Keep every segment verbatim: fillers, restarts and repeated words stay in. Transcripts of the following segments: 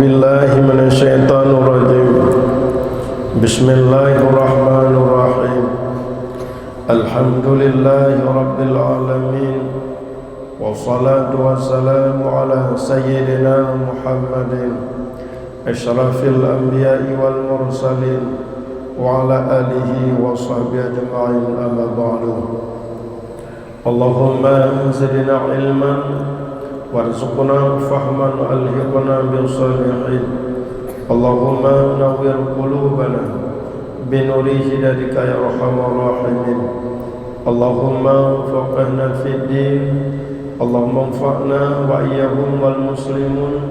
Bismillahirrahmanirrahim. Bismillahirrahmanirrahim. Alhamdulillahirabbil alamin. Wassalatu wassalamu ala sayyidina Muhammadin asyrafil anbiya'i wal mursalin wa ala alihi wa sahbihi ajma'in, amma ba'du. Allahumma zidna ilman warzuqna fahman alhiqna bis salihin. Allahumma nawwir qulubana binuri hidayatika ya arhamar rahimin. Allahumma faqihna fid din. Allahumma anfa'na wa iyyahum wal muslimin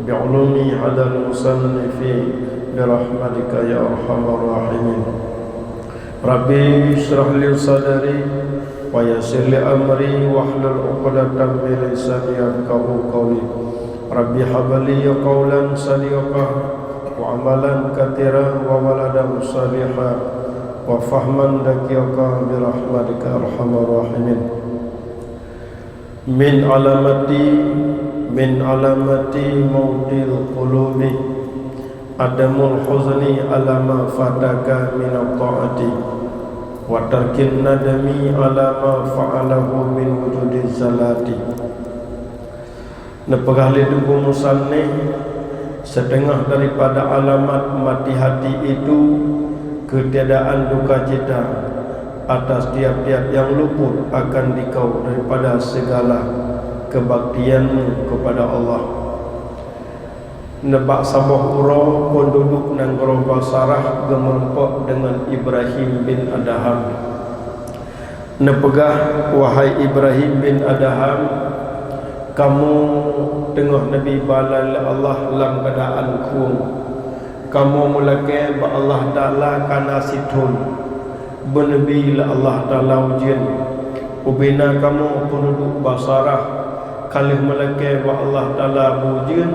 bi ulumi hadzal musannifi bi rahmatika ya arhamar rahimin. Rabbi shrah li sadri wa yassir li amri wahlul 'uqdatam min lisani yafqahu qawli. Rabbi habli qawlan sadiqa wa amalan katsira wa waladan shaliha wa fahman daqiqa bi rahmatika arhamar rahimin. Min alamati, min alamati mautil qulubi adamul huzni ala ma fataka minat ta'ati wa tarkin nadami ala ma fa'alahu min wujudi zalati. Neupeugah lé Teungku Musannif, setengah daripada alamat mati hati itu ketiadaan duka cita atas tiap-tiap yang luput akan dikau daripada segala kebaktianmu kepada Allah. Nibak saboh uroe, penduduk nanggroe Basarah geumeurumpok deungon Ibrahim bin Adham. Neupeugah, "Wahai Ibrahim bin Adham, kamoe teungoh neubi bala lé Allah lam keuadaan khueng. Kamoe meulakée bak Allah Taala kana sithon beuneubi lé Allah Taala ujeuen. Ubena kamoe penduduk Basarah ka lheueh meulakée bak Allah Taala beu ujeuen,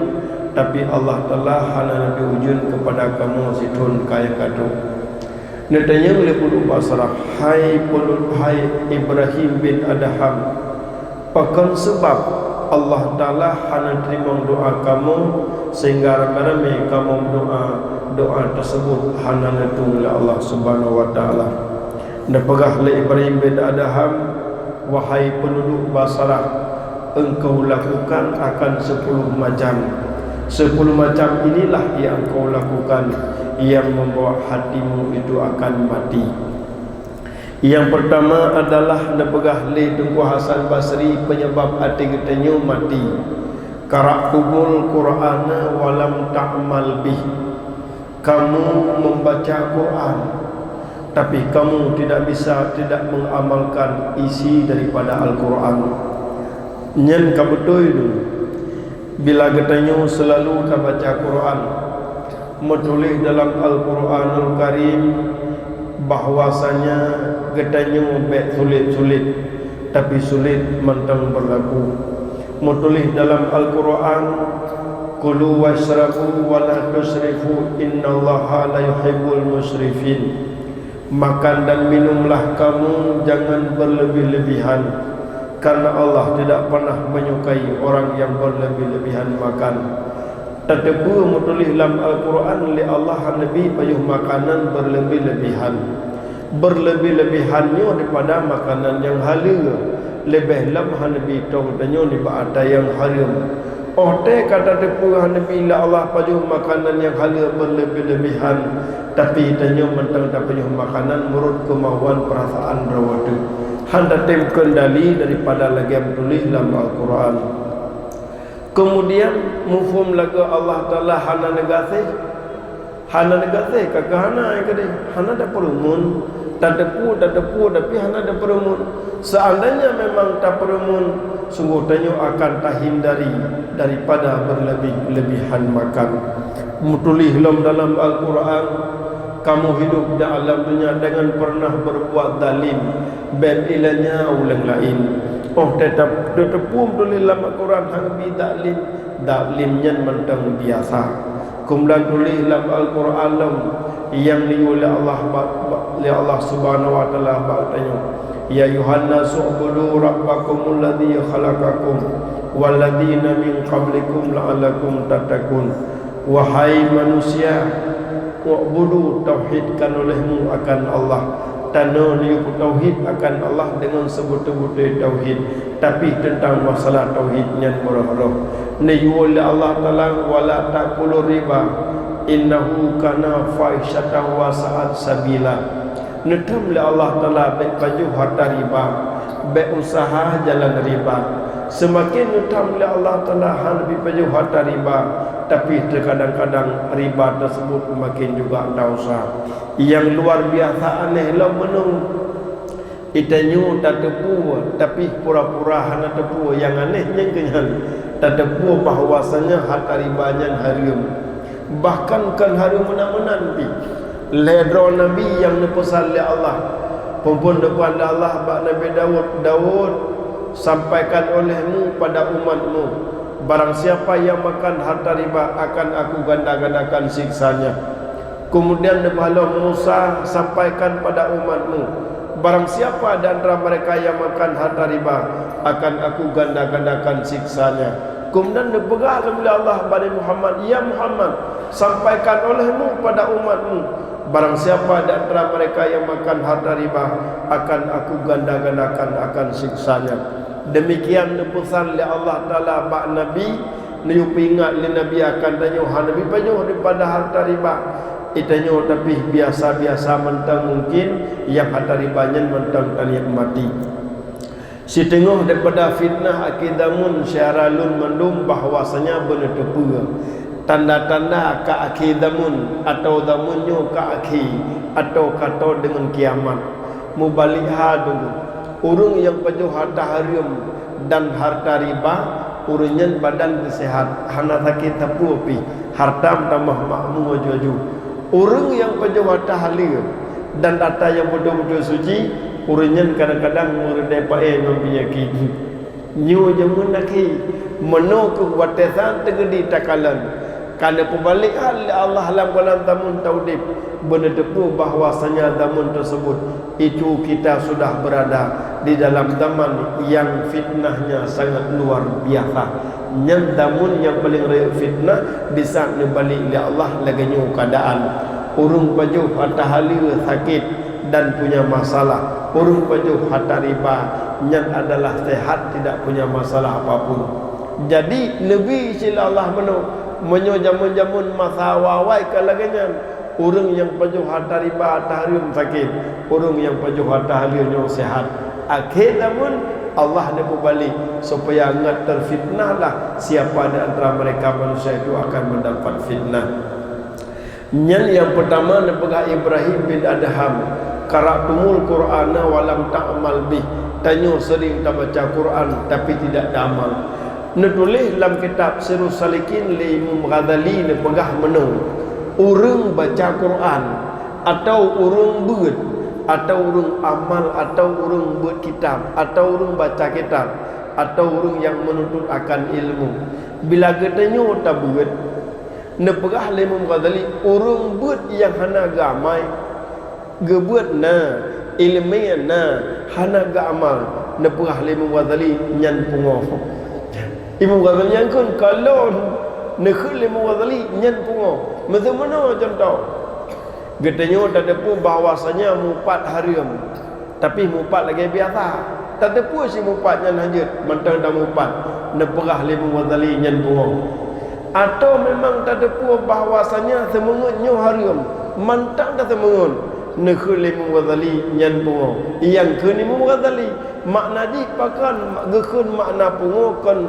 tapi Allah Taala hana neubi ujeuen keupada kamoe sithon kayée ka trok." Neutanyong lé penduduk Basarah, "Hai penduduk, hai Ibrahim bin Adham, pakon seubab Allah Taala hana teurimong doá kamoe sehingga ramé-ramé kamoe meudoá, doá teuseubut hana neutueng lé Allah Subhanahu wa Taala?" Neupeugah lé Ibrahim bin Adham, "Wahai penduduk Basarah, engkau lakukan akan sepuluh macam. Sepuluh macam inilah yang engkau lakukan yang membawa hatimu itu akan mati." Yang pertama adalah neupeugah lé Teungku Hasan Basri penyebab até geutanyoe mati, "Qara'tumul Qur'ana wa lam ta'mal bih." Kamu membaca Quran, tapi kamu tidak bisa, tidak mengamalkan isi daripada Al-Quran. Nyan ka beutôi dulu. Bila geutanyoe selalu tabaca Quran, meutuléh dalam Al-Quranul Karim bahwasanya geutanyoe bék sulet-sulet, tapi sulet mantong berlaku. Meutuléh dalam Al-Quran, "Kulu wasyrabu wa la tusrifu, innallaha la yuhibbul musrifin." Makan dan minumlah kamu, jangan berlebih-lebihan, karena Allah tidak pernah menyukai orang yang berlebih-lebihan makan. Tateupeue meutuléh lam Al-Quran lé Allah hana neubi pajoh makanan berlebih-lebihan. Berlebih-lebihan nyoe daripada makanan nyang haleue, leubeh lom hana neubi tô tanyoe nibak atra nyang hareuem. Óh tée ka tateupeue hana neubi lé Allah pajoh makanan nyang haleue berlebih-lebihan, tapi tanyoe mantong tapajoh makanan meunurot keumauan peurasaan droe teuh. Hana tatem kendali daripada lagée meutuléh lam Al-Quran. Keumudian, muphom lagoe Allah Taala hana neugaséh. Hana neugaséh, ka keuh hana, nyang keudeh, hana tapeureumeun. Tateupeue, tateupeue, tapi hana tapeureumeun. Seandainya memang tapeureumeun, sunggoh tanyoe akan tahindari daripada berlebih-lebihan makan. Meutuléh lom dalam Al-Quran, "Kamu hidup di alam dunia dengan pernah berbuat zalim, bék ilanya uleng laén." Óh tée tateupeue meutuléh lam Al-Quran hana neubi zalim, zalim nyan mantong biasa. Keumudian tuléh lam Al-Quran lom nyang neuyue lé Allah ba-, ba-, lé Allah Subhanahu wa Taala bak tanyoe, "Ya ayyuhan nasu u'budu rabbakumul ladzi khalaqakum walladzina min qablikum la'allakum tattaqun." Wahai manusia, u'budu, tauhidkan olehmu akan Allah. Tanoh neuyue peutauhid akan Allah deungon seubeutôi-beutôi tauhid, tapi teuntang masalah tauhid nyan beurôh-rôh. Neuyue lé Allah Taala, "Wala ta'kulur riba, innahu kana fahisyatan wa sa'at sabila." Neutham lé Allah Taala bék pajoh hareuta riba, bék useuha jalan riba. Seumaken neutham lé Allah Taala hana neupajoh hareuta riba, tapi teukadang-kadang riba teuseubut maken juga ta-useuha. Nyang luar biasa aneh lom meunoe. Geutanyoe tateupeue, tapi pura-pura hana teupeue. Nyang aneh nyan keuh nyan, tateupeue bahwasanya hareuta riba nyan hareuem. Bahkan kon hareuem meunan-meunan pih. Lhée droe Nabi nyang neupeusan lé Allah, phon-phon neupeusan lé Allah bak Nabi Daud, "Daud, sampaikan olehmu pada umatmu, barang siapa yang makan harta riba akan Aku ganda-gandakan siksanya." Kemudian neupeusan lom, "Musa, sampaikan pada umatmu, barang siapa di antara mereka yang makan harta riba akan Aku ganda-gandakan siksanya." Kemudian neupeugah lom lé Allah bak Nabi Muhammad, "Ya Muhammad, sampaikan olehmu pada umatmu, barang siapa di antara mereka yang makan harta riba akan Aku ganda-gandakan akan siksanya." Demikian neupeusan lé Allah Taala bak Nabi, neuyue peuingat lé Nabi akan tanyoe hana neupajoh daripada harta riba. Geutanyoe tapi biasa-biasa mantong, mungkin nyang harta riba nyan mantong tanikmati. Siteungoh daripada fitnah akhé zamon syedara lôn mandum bahwasanya beuneuteupeu tanda-tanda ka akhé zamon, atawa zamon nyoe ka akhé, atawa ka toe deungon kiamat. Mubalikha dulu, ureuëng nyang pajoh harta hareuem dan harta riba, ureuëng nyan badan geuh seuhat, hana sakét sapeue pih, hareuta meutamah makmu aju-aju. Ureuëng nyang pajoh harta haleue dan harta nyang beutôi-beutôi suci, ureuëng nyan kadang-kadang meureudée paé ngon peunyakét. Nyoe jamén akhé, meunoe kheueh watée that teugeudi takalon. Ka neupeubalék lé Allah lam gohlom zamon taudeb, beuneuteupeu bahwasanya zamon teuseubut itu kita sudah berada di dalam zaman yang fitnahnya sangat luar biasa. Nyan zamon nyang paleng rayeuk fitnah, di saat neubalék lé Allah lagée nyoe keuadaan. Ureuëng pajoh harta haleue sakét dan punya masalah. Ureuëng pajoh harta riba nyan adalah sehat, tidak punya masalah apapun. Jadi, neubi cit lé Allah meunoe, meunyoe jamén-jamén masa awai-awai ka lagée nyan, ureuëng nyang pajoh harta riba, harta hareuem sakét, ureuëng nyang pajoh harta haleue nyoe sehat. Akhé zamon, Allah neupeubalék supaya ngat teufitnahlah siapa di antara mereka manusia itu akan mendapat fitnah. Nyan nyang peutama neupeugah Ibrahim bin Adham, "Qara'tumul Qur'ana wa lam ta'mal bih." Tanyoe seuring tabaca Qur'an, tapi tidak taamal. Neutuléh lam kitab Sirus Salikin lé Imam Ghazali neupeugah meunoe, ureuëng baca Qur'an, atawa ureuëng beuet, atawa ureuëng amal, atawa ureuëng beuet kitab, atawa ureuëng baca kitab, atawa ureuëng nyang meununtut akan ilmu. Bila geutanyoe tabeuet, neupeugah lé Imam Ghazali, ureuëng beuet nyang hana geuamai, geubeuet na, iéleumé na, hana geuamal, neupeugah lé Imam Ghazali, nyan pungoh. Imam Ghazali nyang kheun, ka lôn, neukheun lé Imam Ghazali, nyan pungoh. Miseu meunoe cuntoh, geutanyoe tateupeue bahwasanya mupat hareuem. Tapi mupat lagée biasa. Tateupeue si mupat nyan hanjeuet, mantong tamupat, neupeugah lé Imam Ghazali nyan pungoh. Atawa memang tateupeue bahwasanya seumeungeut nyoe hareuem, mantong taseumeungeut, neukheun lé Imam Ghazali nyan pungoh. Nyang kheun Imam Ghazali, makna jih pakon geukheun makna pungoh kon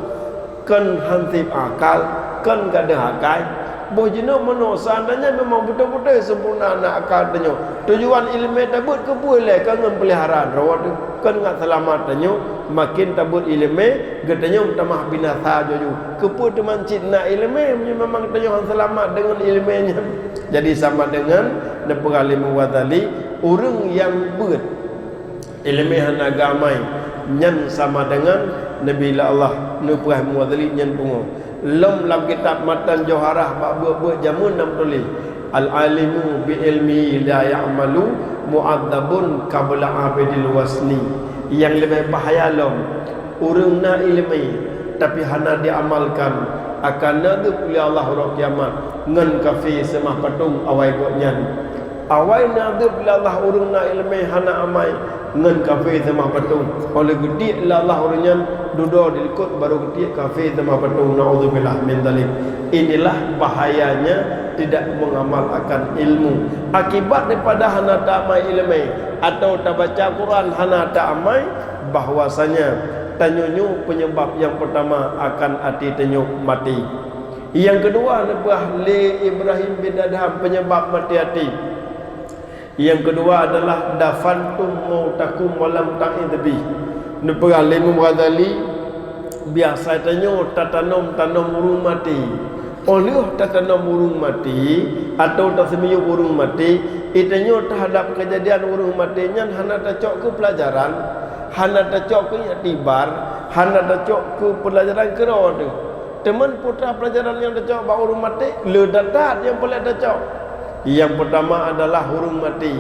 Kon han sép akal, kon gadôh akai. Boh jinoe meunoe, seandainya memang beutôi-beutôi sempurna na akal tanyoe, tujuan iéleumé tabeuet keupeue lé? Kon ngon peulihara droe teuh, kon ngat seulamat tanyoe. Makin tabeuet iéleumé, geutanyoe meutamah binasa aju-aju. Keupeue teuma cit na iéleumé meunyoe memang tanyoe han seulamat deungon iéleumé nyan? Jadi sama deungon neupeugah lé Imam Ghazali, ureuëng nyang beuet iéleumé hana geuamai, nyan sama deungon neubi lé Allah neupeugah Imam Ghazali nyan pungoh. Lom lam kitab Matan Jauharah bak beuet-beuet jameun na meutuléh, "Al-alimu bi ilmihi la ya'malu, mu'adzabun qabla abidil wasni." Nyang leubeh bahaya lom, ureuëng na iéleumé, tapi hana diamalkan, Akan neuadeueb lé Allah uroe kiamat ngon kafé seumah patong awai gobnyan. Awai neuadeueb lé Allah ureuëng na iéleumé hana amai ngon kafé seumah patong. Óh lheueh geutiek lé Allah ureuëng nyan, dudoe dilikot barô geutiek kafé seumah patong. Naudzubillah min dzalik. Inilah bahayanya tidak mengamalkan ilmu. Akibat daripada hana taamai iéleumé atawa tabaca Quran hana taamai, bahwasanya tanyoe nyoe penyebab nyang pertama akan até tanyoe maté. Nyang keudua neupeugah lé Ibrahim bin Adham penyebab maté até. Nyang keudua adalah dafantum mautakum walam ta'idz bih. Neupeugah lé Imam Ghazali, biasa tanyoe tatanom-tanom ureuëng maté. Óh lheueh tatanom ureuëng maté atawa taseumiyueb ureuëng maté, tanyoe teuhadab keujadian ureuëng maté nyan hana tacok keu peulajaran, hana tacok keu iktibar, hana tacok keu peulajaran keudroe teuh. Teuma peue teuma peulajaran nyang tacok bak ureuëng maté, le that-that nyang peureulée tacok. Nyang peurtama adalah ureuëng maté.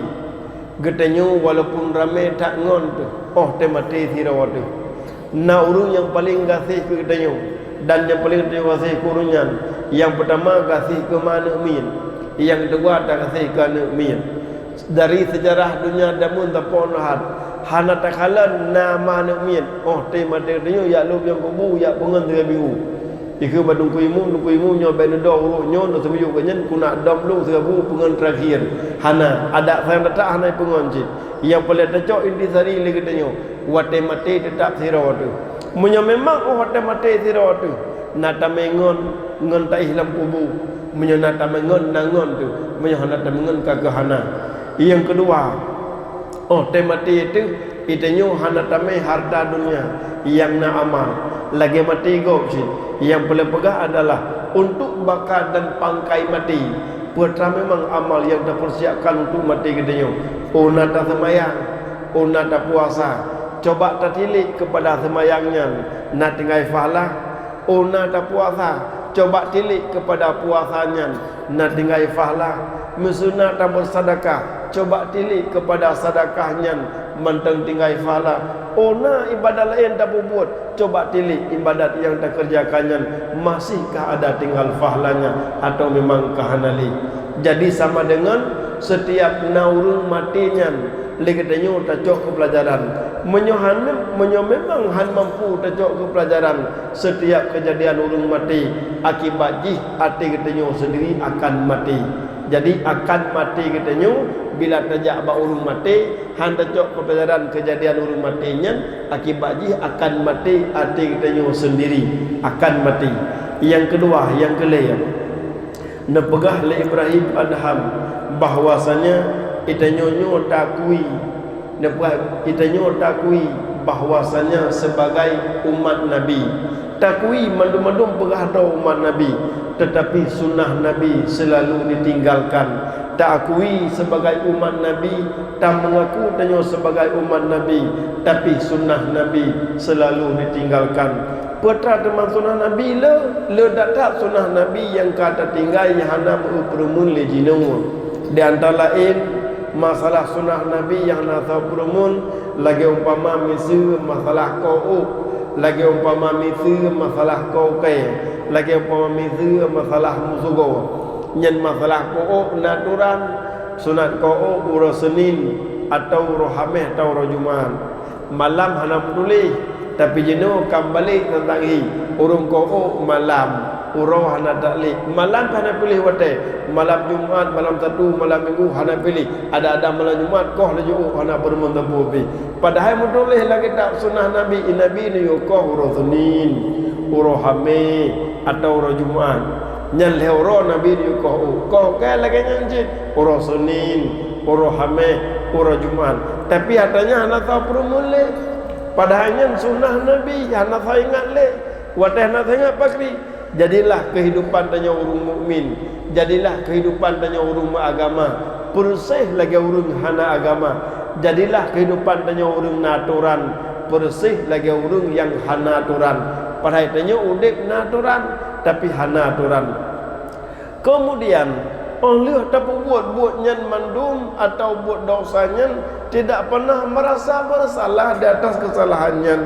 Geutanyoe walaupun ramé that ngon teuh, óh teumaté sidroe teuh. Na ureuëng nyang paleng gaséh keu geutanyoe, dan nyang paleng geutanyoe gaséh keu ureuëng nyan. Nyang peurtama gaséh keu ma aneuëk miet, nyang keudua tagaséh keu aneuëk miet. Dari seujarah donya jameun sampoe nyoe that, hana takalon na ma aneuëk miet, óh teumaté geutanyoe jak lom nyang kubu jak peungon sigoe minggu. Ikheun bak Teungku Imum, Teungku Imum nyoe bék neudoe uroe nyoe, neuseumiyueb geuh nyan keuneuk dom lom sigoe bu peungon terakhir. Hana, adat sayang that hana peungon cit. Nyang peureulée tacok intisari lé geutanyoe, watée maté teutab sidroe teuh. Meunyoe memang óh watée maté sidroe teuh, na tamé ngon, ngon taéh lam kubu. Meunyoe na tamé ngon, na ngon teuh. Meunyoe hana tamé ngon, ka keuh hana. Nyang keudua, óh teumaté teuh, geutanyoe hana tamé hareuta donya nyang na amal, lagée maté gob cit. Nyang peureulée peugah adalah untuk baka dan pangkai maté. Peue teuma memang amal nyang tapeusiapkan untuk maté geutanyoe. Óh na taseumayang, óh na tapuasa, coba tatilék keupada seumayang nyan, na tinggai pahala. Óh na tapuasa, coba tilék keupada puasa nyan, na tinggai pahala. Meusunat tameuseudeukah, coba tilék keupada seudeukah nyan, mantong tinggai pahala. Óh na iébadat laén tapeubuet, coba tilék iébadat nyang takeureujakan nyan, masihkah ada tinggai pahalanya atawa memang ka hana lé? Jadi sama deungon seutiap na ureuëng maté nyan, lé geutanyoe tacok keu peulajaran. Meunyoe hana, meunyoe memang hana mampu tacok keu peulajaran, seutiap keujadian ureuëng maté, akibat jih até geutanyoe seundiri akan maté. Jadi akan maté geutanyoe bila tajak bak ureuëng maté, hana tacok keu peulajaran keujadian ureuëng maté nyan, akibat jih akan maté até geutanyoe seundiri, akan maté. Nyang keudua, nyang keulhèe, neupeugah lé Ibrahim Adham bahwasanya geutanyoe nyoe takui, neupeugah geutanyoe takui bahwasanya sebagai umat Nabi. Takui mandum-mandum peugah droe umat Nabi, tetapi sunnah Nabi selalu ditinggalkan. Takui sebagai umat Nabi, tameungaku tanyoe sebagai umat Nabi, tapi sunnah Nabi selalu ditinggalkan. Peue teuma sunnah Nabi le, le that-that sunnah Nabi nyang ka tatinggai nyang hana meu-eu peureumeun lé jinoe. Di antara laén, masalah sunnah Nabi nyang hana soe peureumeun, lagée umpama miseue masalah koh ôk, lagée umpama miseue masalah koh ukée, lagée umpama miseue masalah meusigoe. Nyan masalah koh ôk na atoran, sunat koh ôk uroe Senin, atawa uroe Hameh, atawa uroe Jumat. Malam hana meutuléh, tapi jinoe ka meubalek teuntang hi, ureuëng koh ôk malam, uroe hana taklek. Malam pih hana piléh watée, malam Jumat, malam Sabtu, malam Minggu hana piléh. Ada-ada malam Jumat koh laju ôk hana peureumeun sapeue pih. Padahai meutuléh lam kitab sunnah Nabi, Nabi neuyue koh uroe Senin, uroe Hameh, atawa uroe Jumat. Nyan lhée uroe Nabi neuyue koh ôk. Koh ukée lagée nyan cit, uroe Senin, uroe Hameh, uroe Jumat. Tapi atra nyan hana soe peureumeun lé. Padahai nyan sunnah Nabi, hana soe ingat lé. Watée hana soe ingat pakri. Jadilah keuhidupan tanyoe ureuëng mukmin. Jadilah keuhidupan tanyoe ureuëng meuagama, peureuséh lagée ureuëng hana agama. Jadilah keuhidupan tanyoe ureuëng na atoran, peureuséh lagée ureuëng nyang hana atoran. Padahai tanyoe udeb na atoran, tapi hana atoran. Keumudian, óh lheueh tapeubuet buet nyan mandum atawa buet desya nyan, tidak pernah merasa bersalah di atas kesalahan nyan,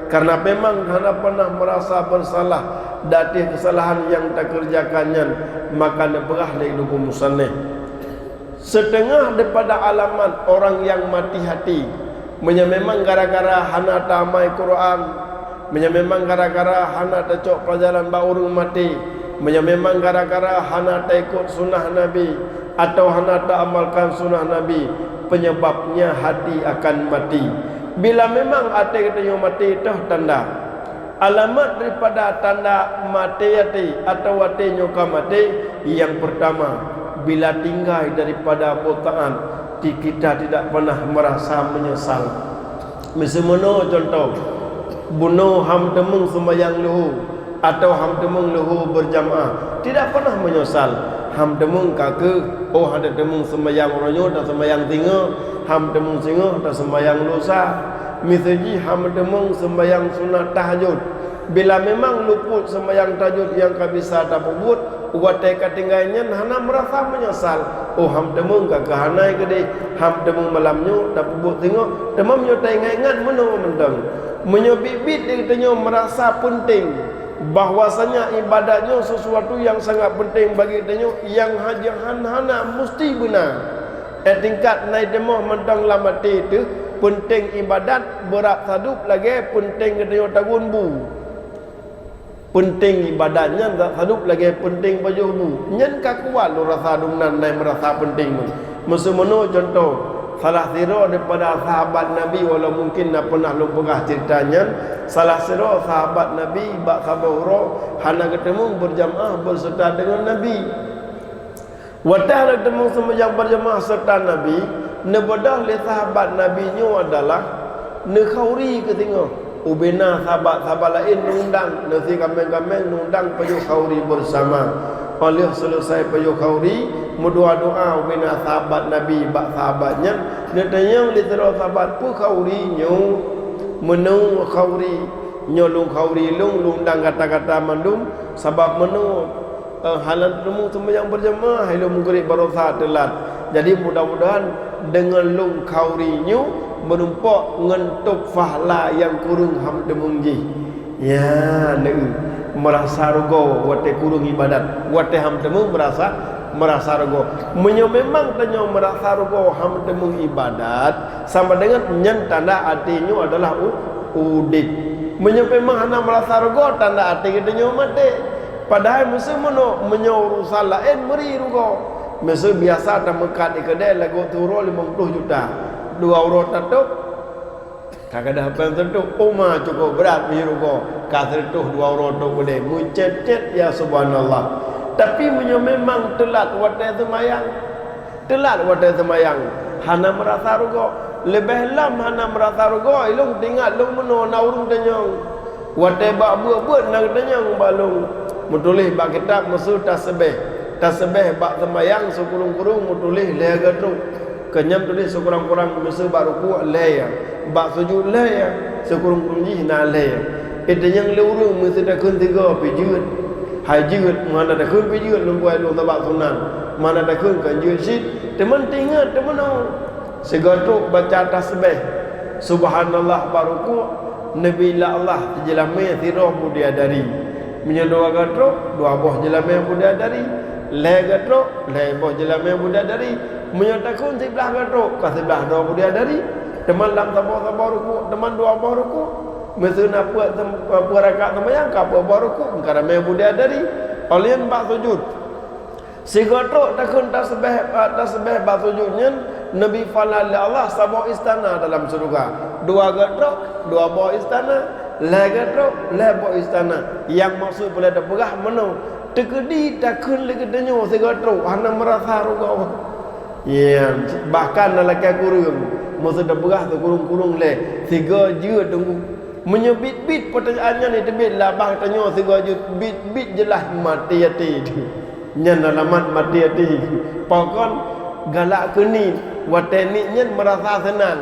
karena memang hana pernah merasa bersalah Di ateueh keusalahan nyang takeureujakan nyan, maka neupeugah lé lôn musannif, siteungoh daripada alamat orang nyang mati hati. Meunyoe memang gara-gara hana taamai Quran, meunyoe memang gara-gara hana tacok peulajaran bak ureuëng maté, meunyoe memang gara-gara hana taikot sunnah Nabi, atawa hana taamalkan sunnah Nabi, penyebabnya hati akan mati. Bila memang até geutanyoe maté, toh tanda. Alamat daripada tanda maté até atawa até nyoe ka maté, nyang peurtama, bila tinggai daripada buet taat, ti-, kita tidak pernah merasa menyesal. Miseu meunoe cuntoh, bunoe han teumeung seumayang luhô atawa han teumeung luhô beurjamaah, tidak pernah menyesal. Han teumeung ka keuh, oh, han teumeung seumayang uroe nyoe, taseumayang singoh, han teumeung singoh, taseumayang lusa. Miseu jih han teumeung seumayang sunat tahajud. Bila memang luput seumayang tahajud nyang ka bisa tapeubuet, watée ka tinggai nyan hana meurasa meunyeusal. Oh, han teumeung ka keuhanai keudeh, han teumeung malam nyoe tapeubuet singoh, teuma meunyoe taingat-ingat meunoe mantong. Meunyoe biet-biet di geutanyoe meurasa peunteng, bahwasanya ibadat nyoe sesuatu nyang sangat peunteng bagi geutanyoe, nyang haja hana-hana musti beuna. Eh, tingkat na i timoh mantong lam até teuh, peunteng ibadat beurab sadub lagée peunteng geutanyoe tagun bu. Peunteng ibadat nyan rab sadub lagée peunteng pajoh bu. Nyan ka kuat lôn rasa dum nan, na meurasa peunteng nyoe. Miseu meunoe cuntoh, salah sidroe daripada sahabat Nabi, walau mungkin na peunah lôn peugah ceurita nyan, salah sidroe sahabat Nabi bak saboh uroe hana geuteumeung beurjamaah beuseuta deungon Nabi. Watée lheueh teumeung seumayang beurjamaah seuta Nabi, neubeudôh lé sahabat Nabi nyoe adalah neukhauri keu singoh. Ubena sahabat-sahabat laén neuundang, neusie kaméng-kaméng neuundang pajoh khauri beusama. Óh lheueh seuleusai pajoh khauri, meudoá-doá ubena sahabat Nabi bak sahabat nyan, neutanyong lé sidroe sahabat, "Peue khauri nyoe?" "Meunoe khauri, nyoe lôn khauri lôn, lôn undang gata-gata mandum, sabab meunoe eh, hana teumeung seumayang beurjamaah, hai lôn mugrib baroesa teulat. Jadi, mudah-mudahan deungon lôn khauri nyoe meurumpok ngon tôb pahla nyang kureueng han teumeung jih." Ya, neu, meurasa rugoe watée kureueng ibadat, watée han teumeung meurasa, meurasa rugoe. Meunyoe memang tanyoe meurasa rugoe han teumeung ibadat, sama deungon nyan tanda até nyoe adalah u-, udeb. Meunyoe memang hana meurasa rugoe, tanda até geutanyoe maté. Padahai miseu meunoe, meunyoe urusan laén meuri rugoe. Miseu biasa tameukat di keudée lagoe siuroe limong ploh juta. Dua uroe tatôb, ka gadôh péng tatôb, uma cukôp brat meurugoe, ka sireutôh dua uroe tôb keudée, meucét-cét, ya subhanallah. Tapi meunyoe memang teulat watée seumayang, teulat watée seumayang, hana meurasa rugoe. Leubeh lom hana meurasa rugoe, ilôn teuingat lôn meunoe na ureuëng tanyong. Watée bak beuet-beuet na geutanyong bak lôn. Meutuléh bak kitab miseu tasbeh. Tasbeh bak seumayang sikureueng-kureueng meutuléh lhée geutrok. Keunyan tuléh sikurang-kurang miseu bak rukuk lhée, bak sujut lhée, sikureueng-kureueng jih na lhée. Itanyong lé ureuëng miseu takheun tiga pi jeuet. Hai jeuet, meuhana takheun pi jeuet lôn buet lôn sabab sunat. Meuhana takheun kon jeuet cit, teuma teuingat teumeunoe. Sigoe trok baca tasbeh, subhanallah bak rukuk, neubi ila Allah sijeulamé sidroe bidadari. Meunyoe dua goe trok, dua boh jeulamé bidadari. Lhée goe trok, lhée boh jeulamé bidadari. Meunyoe takheun siblaih goe trok, ka siblaih droe bidadari. Teuma lam saboh-saboh rukuk, teuma dua boh rukuk. Miseu na peuet sem-, peuet rakaat seumayang, ka peuet boh rukuk, ka ramé bidadari. Óh lheueh nyan bak sujut. Sigoe trok takheun tasbeh, eh, tasbeh bak sujut nyan, neubi pahla lé Allah saboh istana dalam syeuruga. Dua goe trok, dua boh istana, lhée goe trok, lhée boh istana. Nyang maksud peureulée tapeugah meunoe, teukeudi takheun lé geutanyoe sigoe trok, hana meurasa rugoe. Ya, bahkan na lakée kureueng, maksud tapeugah sikureueng-kureueng lhée, sigoe jeuet teungku. Meunyoe biet-biet peutanyaan nyan jiteubiet lam babah tanyoe sigoe jeuet, biet-biet jeulaih maté até. Nyan alamat maté até. Pakon? Galak keu niet, watée niet nyan meurasa seunang.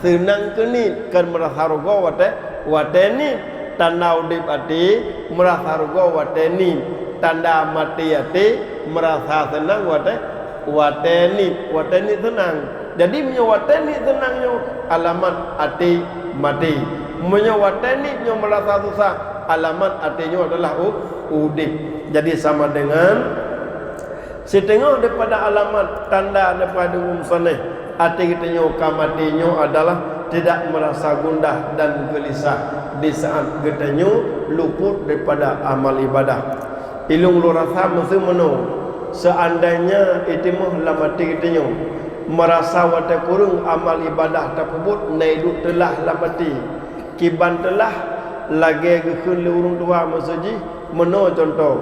Seunang keu niet, kon meurasa rugoe watée, watée niet. Tanda udeb até, meurasa rugoe watée niet. Tanda maté até, meurasa seunang watée, watée niet. Watée niet seunang. Jadi, meunyoe watée niet seunang nyoe, alamat até maté. Meunyoe watée niet nyoe meurasa susah, alamat até nyoe adalah u-, udeb. Jadi sama dengan siteungoh daripada alamat tanda daripada musannif até geutanyoe ka maté nyoe adalah tidak merasa gundah dan gelisah di saat geutanyoe luput daripada amal ibadah. Ilung lôn rasa meuseu meunoe, seandainya itimoh lam até geutanyoe merasa watée kureueng amal ibadah tapeubuet, na iduek teulah lam até. Kiban teulah lagée geukheun lé ureuëng tuha meuseu jih meunoe cuntoh.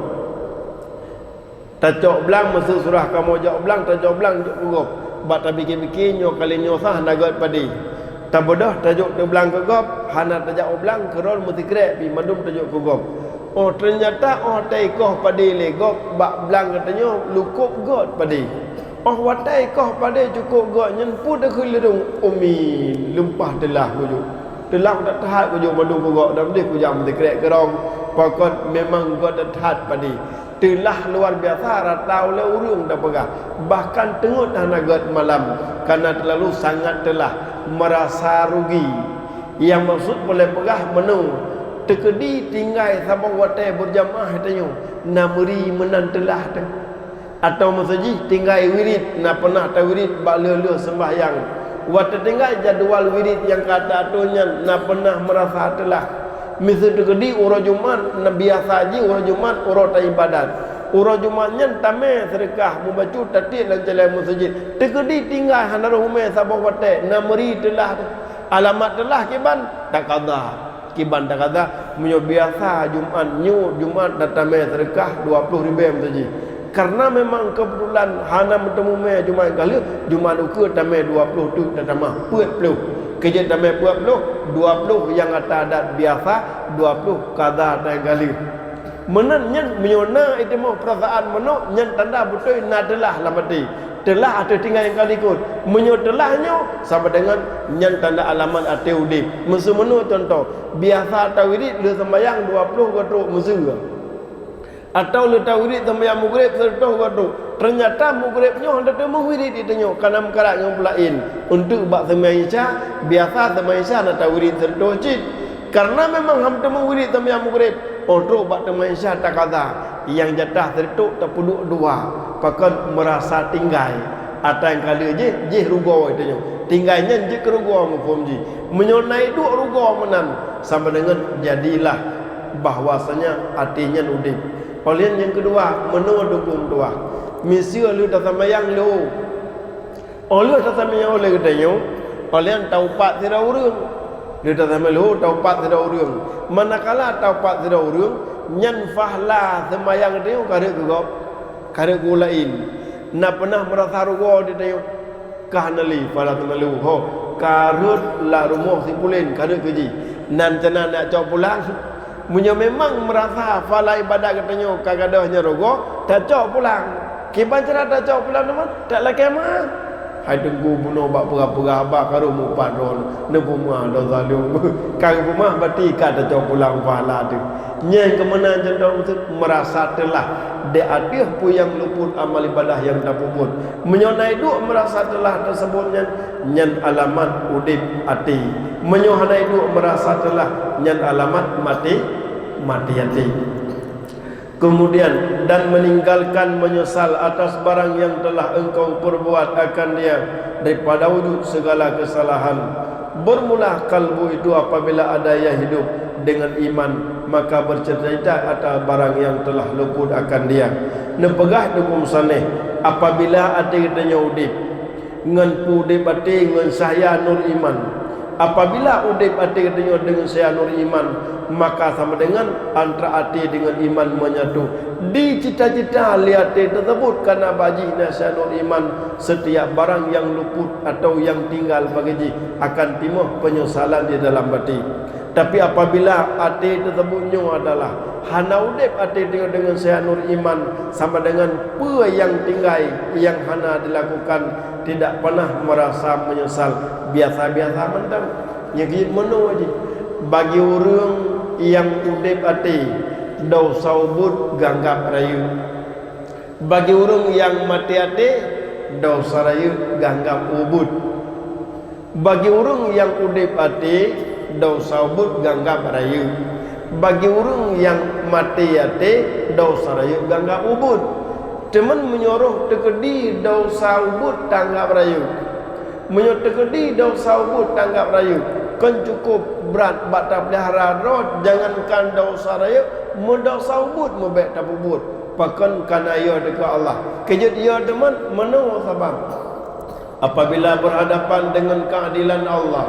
Tacok blang meuseu surah kamoe jok blang, tacok blang jok keu gob. Bak tabike-bike nyoe kali nyoe sah na gét padé. Tabeudôh tajok teublang keu gob, hana tajak u blang keudroe meusikrek pih mandum tajok keu gob. Oh teunyata oh taikoh padé lé gob bak blang geutanyoe lukôb gét padé. Oh watée koh padé cukôb gét nyan peue takheun lé dong umi lumpah teulah kujok. Teulah that-that kujok mandum keu gob dan deh kujak meusikrek keudroe. Pakon memang gét that-that padé. Teulah luar biasa rata ulée ureuëng tapeugah, bahkan teungeut hana gét malam, karena teulalu sangat teulah, merasa rugi. Nyang maksud peureulée peugah meunoe, teukeudi tinggai saboh watée beurjamaah tanyoe na meuri meunan teulah teuh. Atawa meuseu jih tinggai wirit na peunah tawirit bak lheueh-lheueh seumbahyang. Watée tinggai jadwal wirit nyang ka teuatoe nyan na peunah meurasa teulah. Miseue teukeudi uroe Jumat na biasa jih uroe Jumat uroe taibadat. Uroe Jumat nyan tamé seudeukah mubacut tatiek lam calée meuseujid. Teukeudi tinggai hana roh umé saboh watée na meuri teulah. Alamat teulah kiban takada. Kiban takada, meunyoe biasa Jumat nyoe Jumat tatamé seudeukah dua ploh ribée meuseujid. Karena memang keubeutulan hana meuteumé Jumat galeh, Jumat ukeue tamé dua ploh teuk tatamah peuet ploh. Keujeuet tamé peuet ploh, dua ploh nyang ata adat biasa, dua ploh kada nyang galeh. Meunan nyan meunyoe na itimoh peurasaan meunoe nyan tanda beutôi na teulah lam até. Teulah ateueh tinggai nyang ka likot. Meunyoe teulah nyoe sama dengan nyan tanda alamat até udeb. Meuseu meunoe cuntoh, biasa tawirit lheueh seumbahyang dua ploh geutrok meuseu. Atawa lheueh tawirit seumbahyang mugreb seureutôh geutrok. Teunyata mugreb nyoe hana teumeuwirit di tanyoe kana meukarat ngon peulaén. Untuk bak seumbahyang Isya, biasa seumbahyang Isya na tawirit seureutôh cit. Karena memang hana teumeuwirit seumbahyang mugreb, oh trok bak teumpat Isya takada, nyang jatah seureutôh tapeuduek dua, pakon meurasa tinggai. Ata nyang ka lheueh jih, jih rugoe tanyoe. Tinggai nyan jeuet keu rugoe muphom jih. Meunyoe na iduek rugoe meunan, sama dengan jadilah bahwasanya até nyan udeb. Óh lheueh nyang keudua, meunoe dukung tuah. Miseue lheueh tasambayang lheueh. Óh lheueh tasambayang lé geutanyoe, óh lheueh taupat sidroe ureuëng. Lheueh tasambayang lheueh taupat sidroe ureuëng. Manakala taupat sidroe ureuëng, nyan fahla seumayang geutanyoe ka rhot keu gob, ka rhot keu ureuëng laén. Na peunah meurasa rugoe di tanyoe? Ka hana lé fahla seumayang lheueh ho, ka rhot lam rumoh si pulen, ka rhot keu jih. Nan cana nak cok pulang. Meunyoe memang meurasa fahla ibadat geutanyoe ka gadôh nyan rugoe, tacok pulang. Kiban cara tacok pulang teuma, tak lakée meuah. Hai teungku bunoe bak peugah-peugah haba ka rhot mupat droe, neupeumeuah dosa lôn. Ka geupeumeuah berarti ka tacok pulang fahla teuh. Nyang keumeunan cuntoh maksud meurasa teulah di ateueh peue nyang luput amal ibadah nyang tapeubuet. Meunyoe na iduek meurasa teulah teuseubut nyan, nyan alamat udeb até. Meunyoe hana iduek meurasa teulah, nyan alamat maté, maté até. Kemudian, dan meninggalkan menyesal atas barang yang telah engkau perbuat akan dia daripada wujud segala kesalahan. Bermula kalbu itu apabila ada ia hidup dengan iman, maka bercerita atas barang yang telah luput akan dia. Neupeugah dukung sanéh, apabila até geutanyoe udeb, ngon peue udeb até ngon cahya nur iman. Apabila udeb até geutanyoe deungon cahya nur iman, maka sama dengan antara até deungon iman menyatu. Dicita-cita lé até teuseubut kana bak jih na cahya nur iman, setiap barang nyang luput atawa nyang tinggal bagi jih akan timoh penyesalan di dalam batin. Tapi apabila até teuseubut nyoe adalah hana udeb até deungon, deungon cahya nur iman, sama dengan peue nyang tinggai nyang hana dilakukan, tidak pernah merasa menyesal, biasa-biasa mantong. Nyang keuneuk meunoe jih, bagi ureuëng nyang udeb até, desya ubit geuanggab rayeuk. Bagi ureuëng nyang maté até, desya rayeuk geuanggab ubit. Bagi ureuëng nyang udeb até, desya ubit geuanggab rayeuk. Bagi ureuëng nyang maté até, desya rayeuk geuanggab ubit. Teuma meunyoe roh teukeudi desya ubit tanggab rayeuk. Meunyoe teukeudi desya ubit tanggab rayeuk, kon cukup brat bak tapeulihara droe, jangankan desya rayeuk, meudesya ubit meubèk tapeubuet. Pakon? Kana yo teuka Allah. Keujeuet yo teuma, meunoe sabab. Apabila berhadapan dengan keadilan Allah,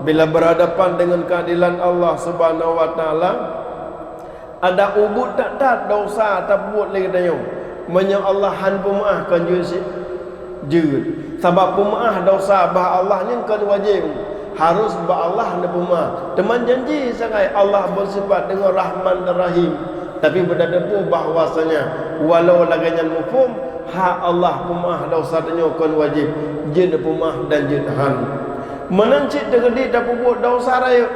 bila berhadapan dengan keadilan Allah Subhanahu wa Taala, ada ubit that-that desya tapeubuet lé geutanyoe. Meunyoe Allah han peumeu'ah, kon jeuet cit? Jeuet. Sabab peumeu'ah desya bak Allah nyan kon wajéb. Harus bak Allah neupeumeu'ah. Teuma janji sagai Allah beusifat deungon Rahman dan Rahim. Tapi beutateupeue bahwasanya walau lagée nyan muphom, hak Allah peumeu'ah desya tanyoe kon wajéb, jeuet neupeumeu'ah dan jeuet han. Meunan cit teukeudi tapeubuet desya rayeuk.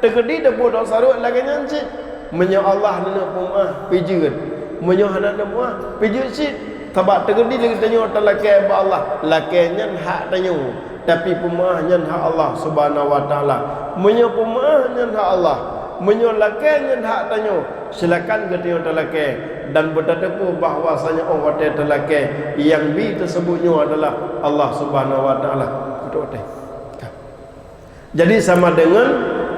Teukeudi tapeubuet desya rayeuk lagée nyan cit. Meunyoe Allah neuneuk peumeu'ah, pih jeuet. Meunyoe hana neuk peumeu'ah, pih jeuet cit. Sabab teukeudi lé geutanyoe talakée bak Allah, lakée nyan hak tanyoe. Tapi peumeu'ah nyan hak Allah Subhanahu wa Taala. Meunyoe peumeu'ah nyan hak Allah, meunyoe lakée nyan hak tanyoe, silakan geutanyoe talakée dan beutateupeue bahwasanya óh watée talakée, nyang bi teuseubut nyoe adalah Allah Subhanahu wa Taala. Beutôi watée. Jadi sama deungon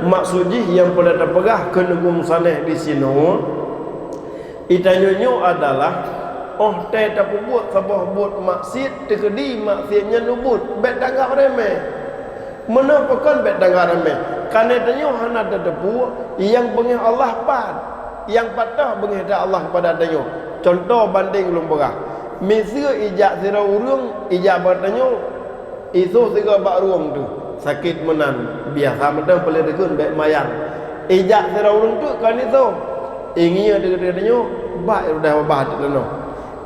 maksud jih nyang peureulée tapeugah keu neugum sanéh disinoe, itanyoe nyoe adalah óh tée tapeubuet saboh buet maksiet, teukeudi maksiet nyan ubit, bék tanggab reumeh. Meunoe pakon bék tanggab reumeh? Kareuna tanyoe hana tateupeue nyang beungéh Allah pat, nyang pat toh beungéh that Allah keupada tanyoe. Cuntoh bandéng lôn peugah, miseue ijak sidroe ureuëng ijak bak tanyoe, isoh sigoe bak rueng teuh, sakét meunan, biasa mantong peuleueh deukheun bék mayang. Ijak sidroe ureuëng teuh kon isoh, ingieng ateueh tanyoe bak rudah babah ateueh tanoh.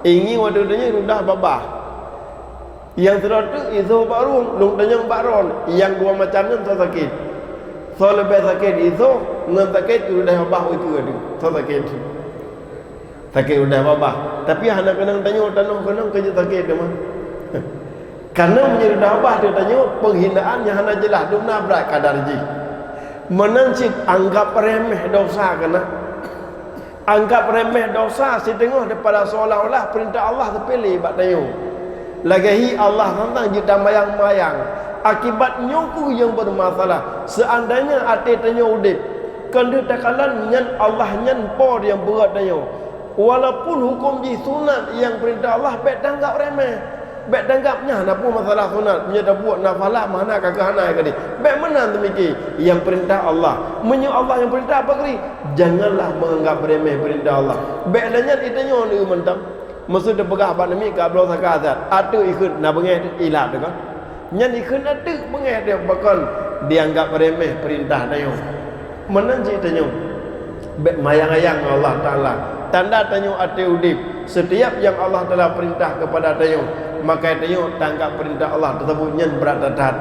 Ingieng ateueh tanyoe rudah babah. Nyang sidroe teuh isoh bak rueng, lôn tanyong bak droen, nyang dua macam nyan soe sakét. Soe leubeh sakét isoh ngon sakét rudah babah ukeue teuh, soe sakét. Sakét rudah babah. Tapi hana keunong tanyoe, tanoh keunong keujeuet sakét teuma. Kareuna meunyoe rudah babah teuh tanyoe, peunghinaan nyang hana jeulaih, dum na brat kadar jih. Meunan cit anggab reumeh desya keunan. Anggab reumeh desya siteungoh daripada seolah-olah peurintah Allah seupele bak tanyoe. Lagée hi Allah santang jeuet tamayang-mayang. Akibat nyoe kheueh nyang beumasalah. Seuandainya até tanyoe udeb, kon deuh takalon nyan Allah nyan Po nyang peureuet tanyoe. Walaupun huköm jih sunat nyang peurintah Allah, bék tanggab reumeh. Bék tanggab nyan hana peue masalah sunat. Meunyoe tabuet nafalah meuhana ka keuh hana keudeh. Bék meunan teumiké nyang peurintah Allah. Meunyoe Allah nyang peurintah pakri, janganlah menganggap remeh peurintah Allah. Bék lagée nyan itanyoe neu mantong. Meuseu teupeugah bak namiet ka bloe saka that, ateueh ikheun na beungéh teuh ilat teuh kan. Nyan ikheun ateueh beungéh teuh pakon dianggap remeh peurintah tanyoe. Meunan cit tanyoe bék mayang-ayang ngon Allah Taala. Tanda tanyoe até udeb, setiap nyang Allah Taala peurintah keupada tanyoe, maka tanyoe tanggap peurintah Allah teuseubut nyan brat that-that.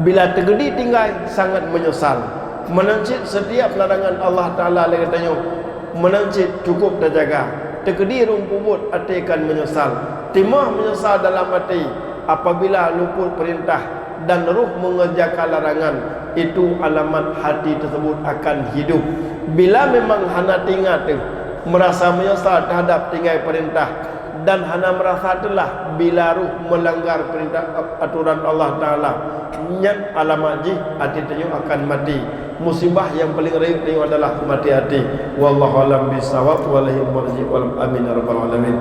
Bila teukeudi tinggai, sangat meunyeusal. Meunan cit setiap larangan Allah Taala lé geutanyoe, meunan cit cukup tajaga. Teukeudi rhung peubuet até kan meunyeusal. Timoh meunyeusal dalam até apabila luput peurintah dan roh mengerjakan larangan, itu alamat hati tersebut akan hidup. Bila memang hana teuingat teuh, merasa menyesal terhadap tinggai perintah dan hana merasa teulah bila roh melanggar perintah aturan Allah Taala, nyan alamat jih até tanyoe akan mati. Musibah nyang paleng rayeuk tanyoe adalah mati até. Wallahu a'lam bissawab. Walahil marji' walam amin ya rabbal alamin.